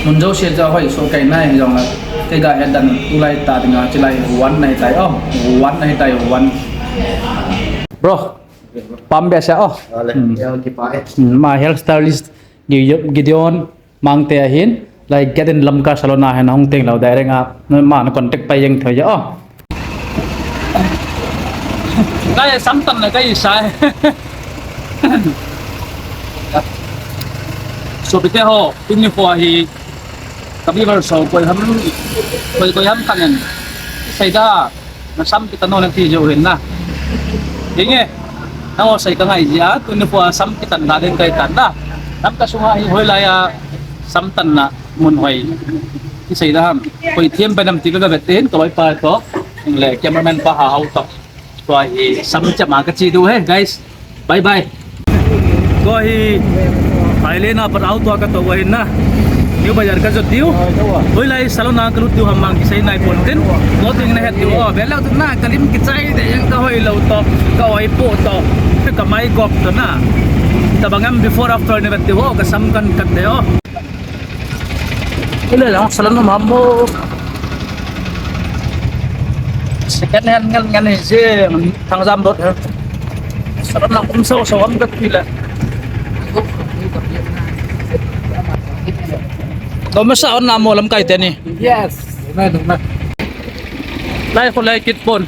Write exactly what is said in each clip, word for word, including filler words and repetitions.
Mun jouse chu ahoi soh kei nai hijongle, kei ga het dan tulai tah dinga chilai one nahi tai o, one nahi tai one. Bro, pam be sa o. Ale, hmm, ya kipa e. Hmm, ama hairstylist Gi-, Gideon Mangte ahin, lai Get in Lamka salon a hin hung teng lou direct a, ama na contact pai jeng thei o. Lai samtan na kai sai. Sopite ho, tuni nikho hi, ka viewers ho, koi ham, koi, koi ham kanen. Seida, na sam kitan o nati jo hin na. Hinge, nangho sei kangai jeh a, tuni nikho a sam kitan na ding kai tan na. Lamka sunga hi hoilai a samtan na mun hoi. Seida ham, koi thiam pai nam ti ka vet hin, ka loipa to. Hinle, cameraman pa ha hau to. Tua hi sam chama kache diu ahi, guys. Bye bye. Tua hi Thailand a pat auto a katou ahin na. New Bazaar kajot diu. Hoilai salon a kalut diu ham mang kisei nai pon tin. Tua ding nahet diu o. Belou tu na kalim kichai de jeng kahoi lou to. Ka oi po to. Kamai gop to na. Tabang am before after navet diu o. Kasam kan kat de o. Ile lang salon na mambo. Second hand ngan ngan ni je thang jam dot he. Salon na kum so so am kat pila. Dom sa on na mo lamkai teni. Yes. Dom na, dom na. Lai kholai kit pon.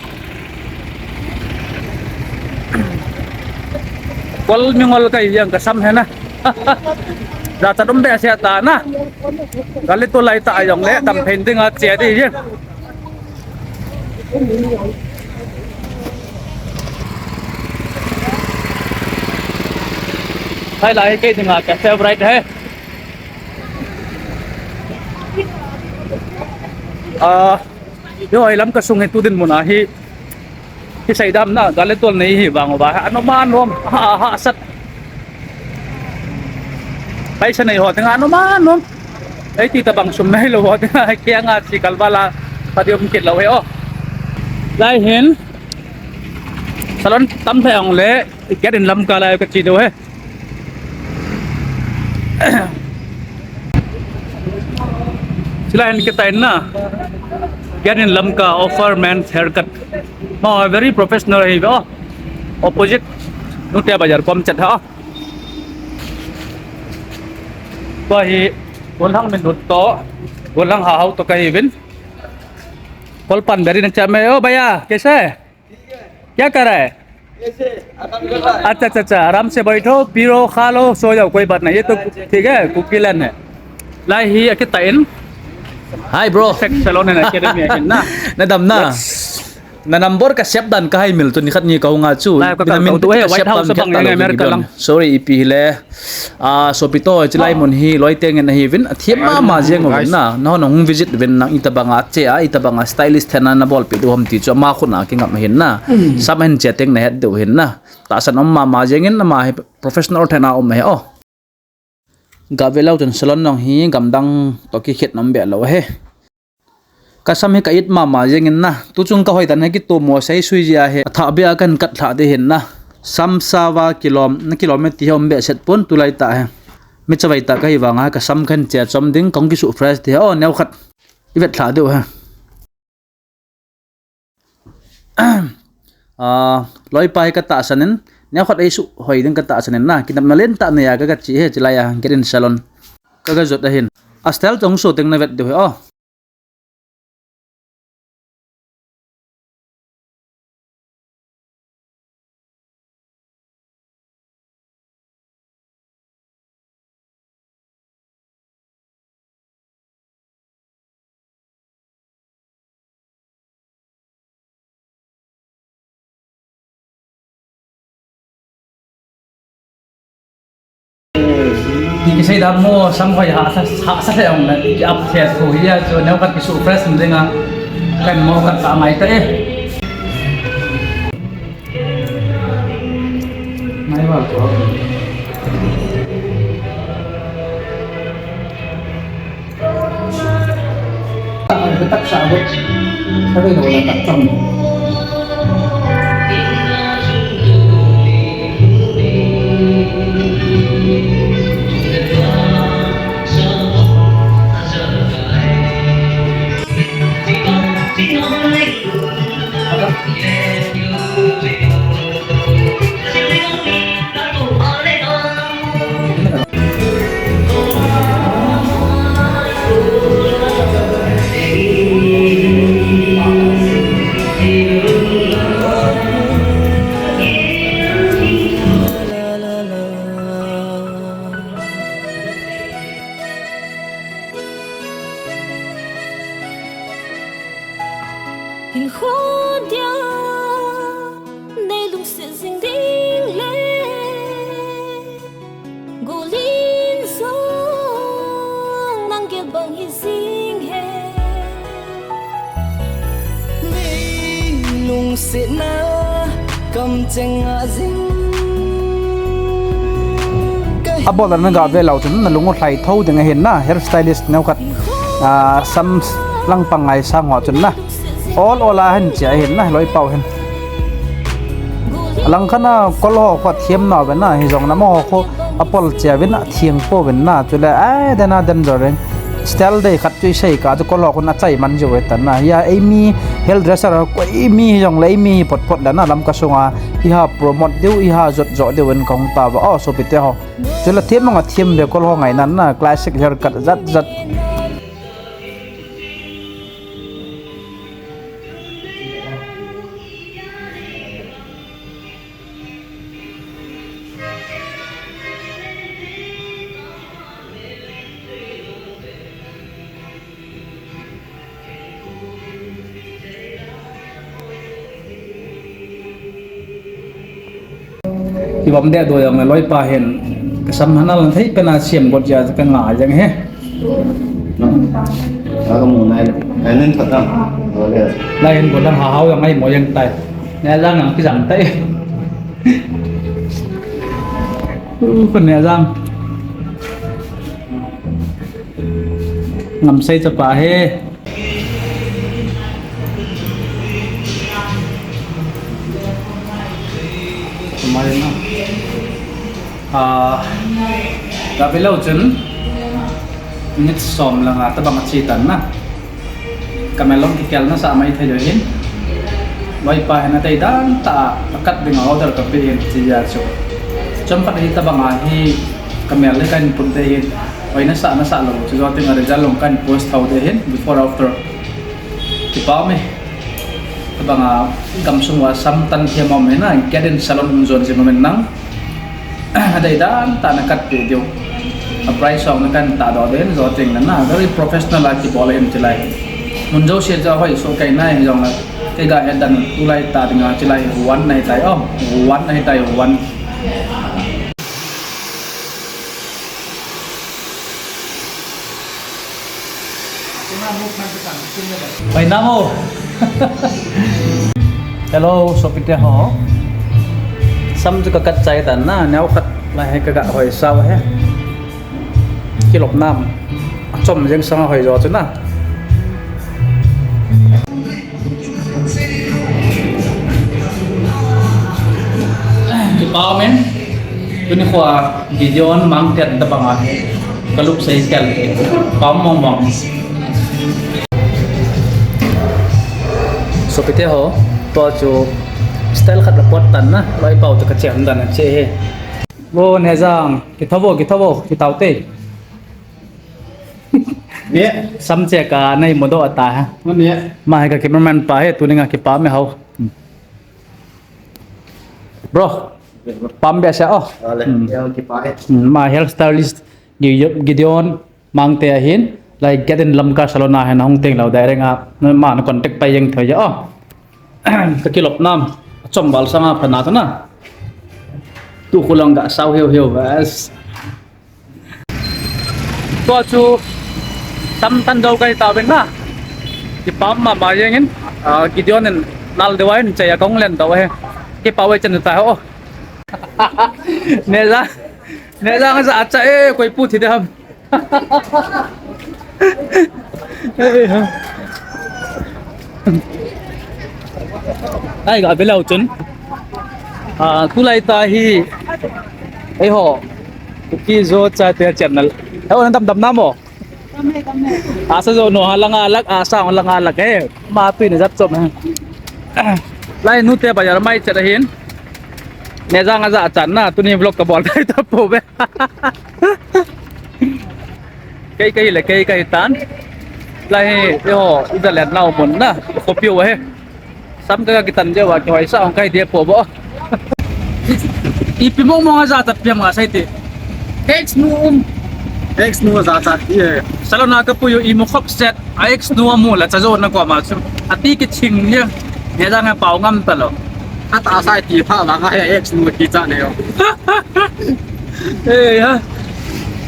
Kol mingol kai jeng kasam he na. Jachat um behseh ta na. Gal le tol lai ta jongle tam phen ding a che ding e. Lai lai kei dinga ka favorite he. Ah, yo, hilam kasung hi tu dinmun a hi. Hi seidam na, gal le tol nei hi vang uva. Anom anom, ha, hahsat. Paisa nei ho dinga anom anom. Eiti tabang sum nei lou ho dinga, kianga chi kalvala, padium kit lou he o. Lai hin, salon tam thei ong le, Get in Lamka lai kache diu he. Chilai hin kitain na. Get in Lamka offer men's haircut. Mo very professional hi o. Opposite Nute Bazaar kom chet ha. Tua hi, golhang min lut to. Golhang ha hau to kahiuvin. Kolpan beri na cha me, o bhaiya, kaise hai? क्या कर रहा है? अच्छा, अच्छा, अच्छा, आराम से बैठो, पी लो, खा लो, सो जाओ, कोई बात नहीं, ये तो ठीक है, कुकीलैंड है। Lai hi akitain. Hi, bro. Sex salon and academy ahin na. Nadam na. Na number ka sep dan ka hai mil tu ni khat ni ka hunga chu. Lai ka, ka, ka, tu, eh, White House bang yang America lang. Sorry, ipi hile. Ah, sopite, chilai mun hi loi teng in ahiuvin, athem mama jeng uvin na. Nahon hung visit uvin nang itabanga che a, itabanga stylist thena nabolpi diu ham ti chu ama khut a kingam ahin na. Sam hin che teng nahet diu ahin na. Tahsan um mama jeng in ama hi professional thena um ahi o. Gave lou chun salon nong hi gamdang to kikhet nom be lou ahi. Kasam hi ka it mama jeng in na. Tuchung kahoi dan hi kitomo sei sui jia hi. Atha bia kan kat lha ding hin na. Sam sava kilom, na kilom e ti hi um behseh pon tulai tah hi. Mi chavai tah kahi vanga kasam kan che chom ding kong kisu fresh ti hi. O, neo khat. I vet lha diu hi. Ah, loipa hi katahsan in. Neo khat ei su hoi ding katahsan in na. Kinepna lentah nei a ka kache hi chilai a Get in Salon. Ka kajot ahin. A style chong so teng na vet diu hi o. Ti kisei dan mo, sam hoi hahsa, hahsa thei ong le, ki ap thei thu hi a chu, neo khat kisu fresh ding a, kan mo kan ta ngai ta e. Ngai val ko. Taksa ho. Sabi na wala taksa mo. Lungsetna kamcheng a jing. Abol a nagave lou chun nalung u lhai tho ding ahin na, hair stylist neo khat, ah, sam langpang ngaisang ho chun na. Ol ol a hin chia ahin na, loipa u hin. Alang khat na kol ho khat thiam na ve na, hijong na mo ho khu apol chia ve na, thiang po ve na, chule ai, dena den jo reng. Style dei khat chu isei ka chu kol ho khu na chai man jo ve tan na. Hia eimi hairdresser ho, koi mi hijong le eimi hi phot phot le na Lamka sunga iha promote diu, iha jot jo diu in kahung ta va. Oh, sopite ho. Chule thiam mong a thiam ve kol ho ngai nan na, classic haircut jat jat. Kibang deh do jong le loipa hin kasam hanal thei pen a siam got jia ka nga jeng he. Lai hin got dang ha hao jong ai mo jeng tai. Ne jang ang kijang tai. U, kon ne jang. Ngam sei chapa he. Ah, ka ve lou chun minute som le nga tabang a chi tan na. Ka mel long kikel nasa mai thei lou hin. Loipa hin adei dan tah a cut ding a order ka pe hin chi a chu. Chomkhat hi tabang a hi ka mel le ka hin pun te hin. Oi nasa nasa lou chu jo ting a result long ka hin post tho te hin before after. Kipa me. Tabang a gamsung uva sam tan thiam um hin na, Get In Salon jon jing um hin nang. Adei dan tah a na cut peh diu. A price jong na kan tahdoh den, jo teng le na, very professional a kibol ahin ti lai. Mun jouse chu ahoi soh kei nai, hijong le kei ga het dan tulai tah dinga chi lai, one ahi tai, oh, one ahi tai, one. Oi, namo. Hello, sopite ho. Sam chu ka cut chai tan na, neo khat la he ka ga hoi sao he. Kilop nam. Achom jeng sang hoi jo chu na. Kipa um e. Tuni khoa Gideon Mangte tabang a ka lupsei tel. Kipa um mong mong. Sopite ho, tua chu style khat la pot tan na, loipa u chu ka che um dan a che he. Vo Nejang, kitho vo, kitho vo, kitau te. Ye. Sam che ka nei modoh ata ha. Ngon ye. Ma he ka cameraman pa he, tuni nga kipa me hao. Bro, pam be sa, oh. Ale, hmm, ya kipa he. Hmm, ma hairstylist Gi-, Gideon Mangte ahin, lai Get In Lamka Salon a hin hung teng lou direct a, ma na contact pai jeng thei ja, oh. Ka kilop nam, achom val sanga phana ta na. Tu khu lang ga sao hiu hiu, bas. Tua chu sam tan jou ka hi tauvin na. Kipa mama jeng in, ah, Gideon in nal deuva hin chai a kong len dou he. Kipa ve chan ta ho. Nejang, Nejang ja cha e, koi pu thi de ham. Ai ga ve lou chun. Ah, tulai ta hi. Eiho. Kuki Zo chate channel. Eiho, na dam dam na mo. Asa jo no ha langa lak, asa langa lak he. Ma tui na jat chom he. Lai nu te bazar mai chat ahin. Nejang aja chan na, tuni vlog ka bol tai ta po ve. Kei ka hi le kei ka hi tan. Lai hi, eiho, ida let nau mun na, khopi u he. Sam ka kitan jeh uva, kihoi sa ong ka hi dia po bo. Ipi mong mong a jachat piam nga sai ti. Ex nu um. Ex nu jachat ti e. Salon a ka pui u imu khop set. A ex nu amu la cha jo na ko ma chu. Ati kiching ye. Nejang a pau ngam ta lou. Ata sai ti pha vang a he ex nu kicha le yo. Eh, ha.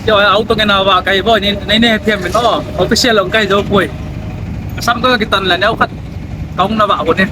Tio, auto ngen a vah kahi boi, nei, nei ne them min o, official ong kahi jou poi. Asam ka kitan le neo khat kaung na vah bou ne.